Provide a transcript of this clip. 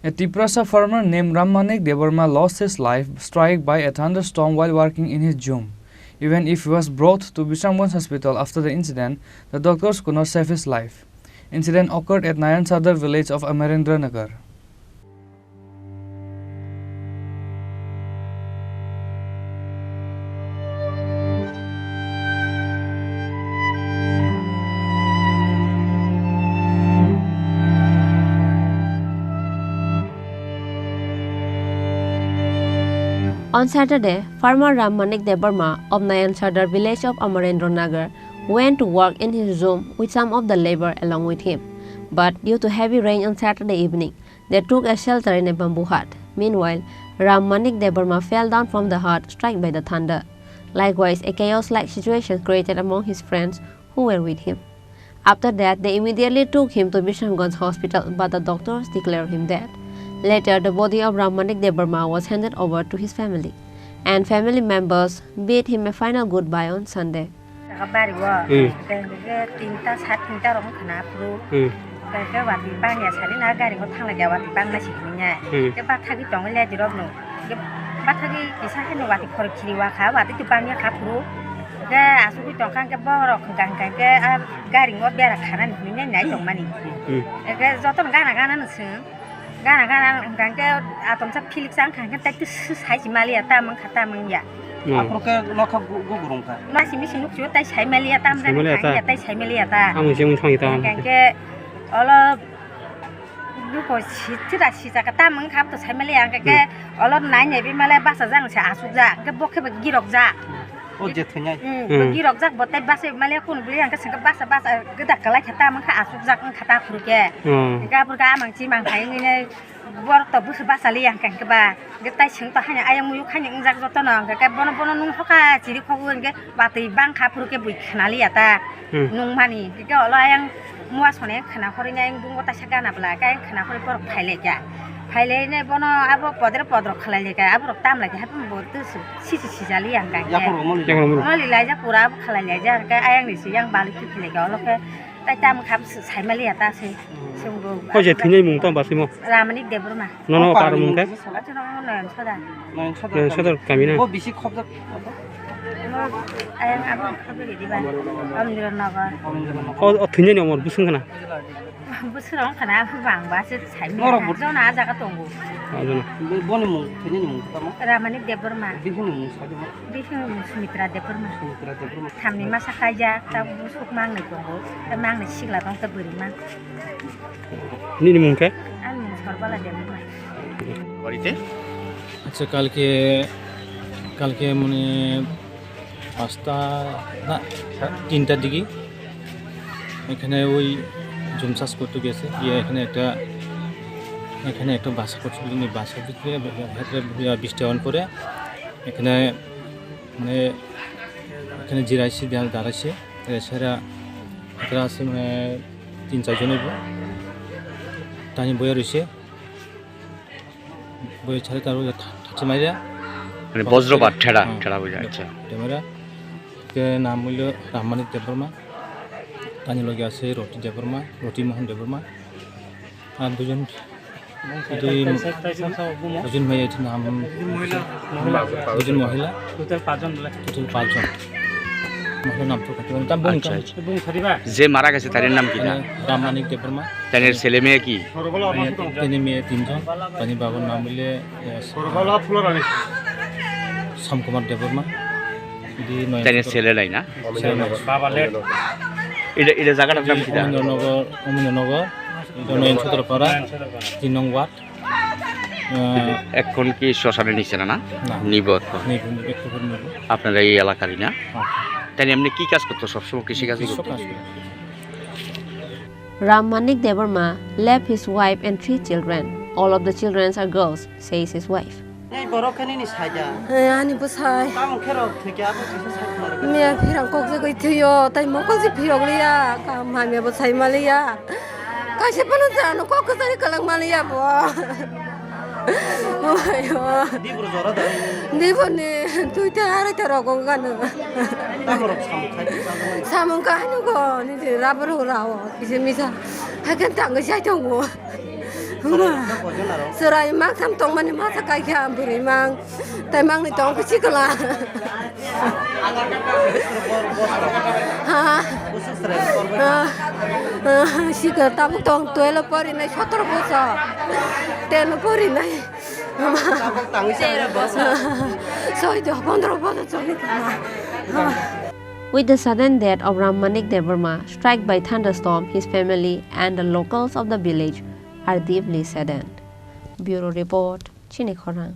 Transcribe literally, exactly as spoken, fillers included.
A Tiprasa farmer named Rammanik Debbarma lost his life struck by a thunderstorm while working in his jhum. Even if he was brought to Bisramganj Hospital after the incident, the doctors could not save his life. Incident occurred at Nayan Sardar village of Amarendra Nagar. On Saturday, farmer Ram Manik Debbarma of Nayan Sardar village of Amarendra Nagar went to work in his jhum with some of the labour along with him. But due to heavy rain on Saturday evening, they took a shelter in a bamboo hut. Meanwhile, Ram Manik Debbarma fell down from the hut, struck by the thunder. Likewise, a chaos-like situation created among his friends who were with him. After that, they immediately took him to Bisramganj Hospital, but the doctors declared him dead. Later, the body of Ram Manik Debbarma was handed over to his family, and family members bid him a final goodbye on Sunday. Jaga bari o. Hmm. Hingke hingke tinta sat tinta rok wngkha na phuru. Hmm. Hingke watwi bangya sari na gari o thanglaikya watwi bangma si hinwi nai. Hmm. Hingke bathagwi tongwi le dirok no. Hingke bathagwi kisa haino watwi khoro khiri wakha watwi twi bangya kha phuru. Hingke asugwi tongkha hingke borok hingka hingka hingke a gari o bera khanani hinwi nai nai tongmani. Hmm. Hingke jotono gana gana no swng. Gana gana hingka hingke atomsa philik sa wngkha hingke tai twi sai si maliya tamo wngkha tamo wngya. Hmm. Aphuru khe nokha gu-, gugur wngkha. Washing machine nukchio tai sai maliya tam jani Sai maliya ta. Thangya tai sai maliya ta. Ang se wng thangya ta. Hingke olo duko si-, sida sijak tam wngkha to sai maliya hingke Hmm. olo nai nai bi male basa jang se asuk ja hingke bo khe ba girok ja. O je thwngnai. Hmm, Hmm. bo girok jak bo tai basa maliya kun bli hingke singke basa basa geda kalai khe tam wngkha asuk jak wngkha ta phuru khe. Hmm. Hingke aphuru khe amang chimang hai wngwi nai borok to bwswk basa liya hingke hingke ba hingke tai swng to haino ayang muyuk haino wngjak jotono hingke khe bono bono nung hoka chiri kok o hingke watwi bang kha phuru khe bui khna liya ta Hmm. nung mani hingke olo ayang mua sone khna khorwi nai ayang dungo taisa gana bwla khe ayang khna khorwi borok phai lai kha phai lai nai bono abo podre podrok khlai lai kha aborok tam lai kha haphang bo twi sisi sija liya hingke hingke Yaphang rok mali. Yaphang rok mali. Mali lai jak pura abo khlai lai jak hingke ayang ni si yang balik khe phai lai kha olo khe Tai tamo kha bwswk sai maliya ta se. Chwngbo Koi se thwinai mung tong ba simo? Ramani Debbarma. Nono O par mung khe? Achu no Noyon Sodar. Noyon Sodar Noyon kami. Sodar kami na? Bo bisi khobjak. Mo ayang abo khobjak di ba. Amdira Nagar. O, o thwinai ni omor bwswng khna? Bwswk rong khna abo bang ba se sai maliya. Norok bo- Jona a jaga tongo. Ah, jona. Bo-, boni mung thwinai ni mung tamo? Ramani Debbarma. Bihini mung sa di mo? Bihini mung Sumitra Debbarma. Sumitra Debbarma. Thamni masa kaijak, tabuk suk mangnwi tongo, tei mangnwi sikla tong tei bwrwi mang. Nini mung khe? Ani mung Sorbala Debbarma. বাড়িতে? আচ্ছা, কালকে, কালকে মানে পাঁচটা না, তিনটার দিকে এখানে ওই জুম চাষ করতে গেছে, গিয়ে এখানে একটা, এখানে একটা বাসা করছিল, উনি বাসার ভিতরে বৃষ্টি হওয়ার পরে এখানে মানে এখানে জিরাইছে, দা-, দাঁড়াইছে। এছাড়া এখানে আছে মানে তিন চারজন হইব। তাই বইয়া রয়েছে। বইয়া ছাড়ে তার ওই থা-, থাকছে মাইরা। মানে বজ্রপাত, ঠেড়া, হ্যাঁ, ঠেড়া বুঝা যাচ্ছে। ঠেড়া মাইরা। এর নাম হইল রামমানিক দেববর্মা। তানি লগে আছে রতি দেববর্মা, রতি মোহন দেববর্মা। আর দুজন, দুই, দুজন মেয়ে, একজন নাম, দুজন মহিলা। Total পাঁচজন বলে। Total পাঁচজন। মহিলার নাম তো করতে পারেন। তার বোন আচ্ছা, কেমন? আচ্ছা। বোন সরিবা? যে মারা গেছে তার নাম কি না? মানে রামমানিক দেববর্মা। তার ছেলে মেয়ে কি? মেয়ে তিন-, তিনি মেয়ে তিনজন। তানি বাবার নাম হইলে, এ, শ্যামকুমার দেববর্মা। এটি নয়ন তার সদর। ছেলে নাই না? ছেলে নাই। বাবা late। এটা, এটা জায়গাটার নাম কি? অমরেন্দ্রনগর, অমরেন্দ্রনগর, এটা নয়ন সদরপাড়া, নয়ন সদরপাড়া। তিন নং ওয়ার্ড। আহ, এখন কি শ্মশানে নিচ্ছে না, না? না। নিব এখন। নিব, নিব, একটু করে নিব। আপনারা এই এলাকারই না? হ্যাঁ। তাহলে এমনি কি কাজ করতো সবসময়? কৃষি কাজ কৃষক করতো? কাজ করে। Ram Manik Debbarma left his wife and three children. All of the children are girls, says his wife. Ei borok khe nini saida. Eh, ani bwsai. Tamo khe rok thwikhe abo kisa sai khna rwkha. Miya phirang kok jagwi thwio, tai mokol se phiyok liya. Kam hamya bo sai maliya. Kaisa phano jano kok kwchari kwlwng maliya bo. Omayo. Dibro jora da. Dibro ni duita arai ta rogo gano. Tamo rok samung khai. Samung khai no go ni rubber rao. Kisa misa. Hakan tangwi sai tongo. Chwrai mang tham tongmani masa kaikha bwrwi mang. Tai mangni tong khe sikla. Ha. Ha. Ha. Sikla tabuk tong twelve porinai, sotoro bosor. Ten porinai. Soido, pondro bosor choli tongma. Ha. With the sudden death of Ram Manik Debbarma, struck by thunderstorm, his family and the locals of the village are deeply saddened. Bureau Report, Chini Khorang.